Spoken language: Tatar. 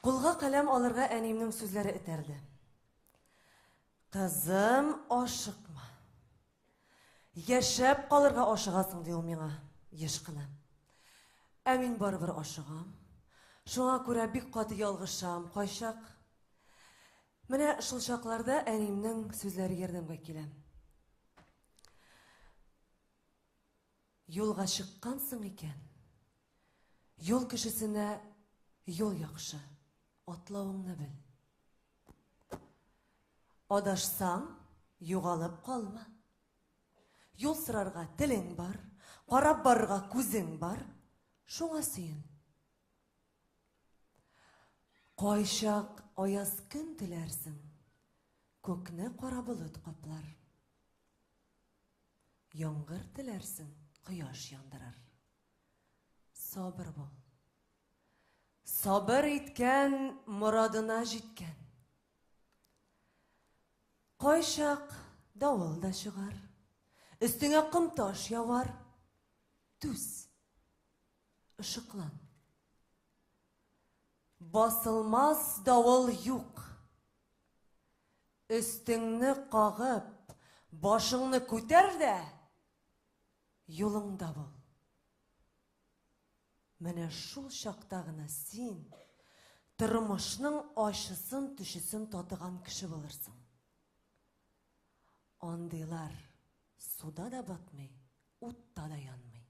Кулга каләм алырга әниемнең сүзләре этәрде. Кызым, ашыкма. Яшәп калырга ашыгасың, ди ул миңа еш кына. Ә мин барыбер ашыгам. Шуңа күрә бик каты ялгышам кайчак. Менә шул чакларда әниемнең сүзләре ярдәмгә килә. Юлга чыккансың икән, юл кешесенә юл яхшы, атлавыңны бел. Адашсаң, югалып калма. Юл сорарга телең бар, карап барырга күзең бар, шуңа сөен. Кайчак аяз көн теләрсең, күкне кара болыт каплар. Яңгыр теләрсең, кояш яндырыр. Сабыр бул. Сабыр иткән морадына җиткән. Кайчак давыл да чыгар. Өстеңә ком-таш явар. Түз. Ышыклан. Басылмас давыл юк. Өстеңне кагып, башыңны күтәр дә, юлыңда бул. Менә шул чакта гына син тормышның ачысын, төчесен татыган кеше булырсың. Андыйлар суда да батмый, утта да янмый.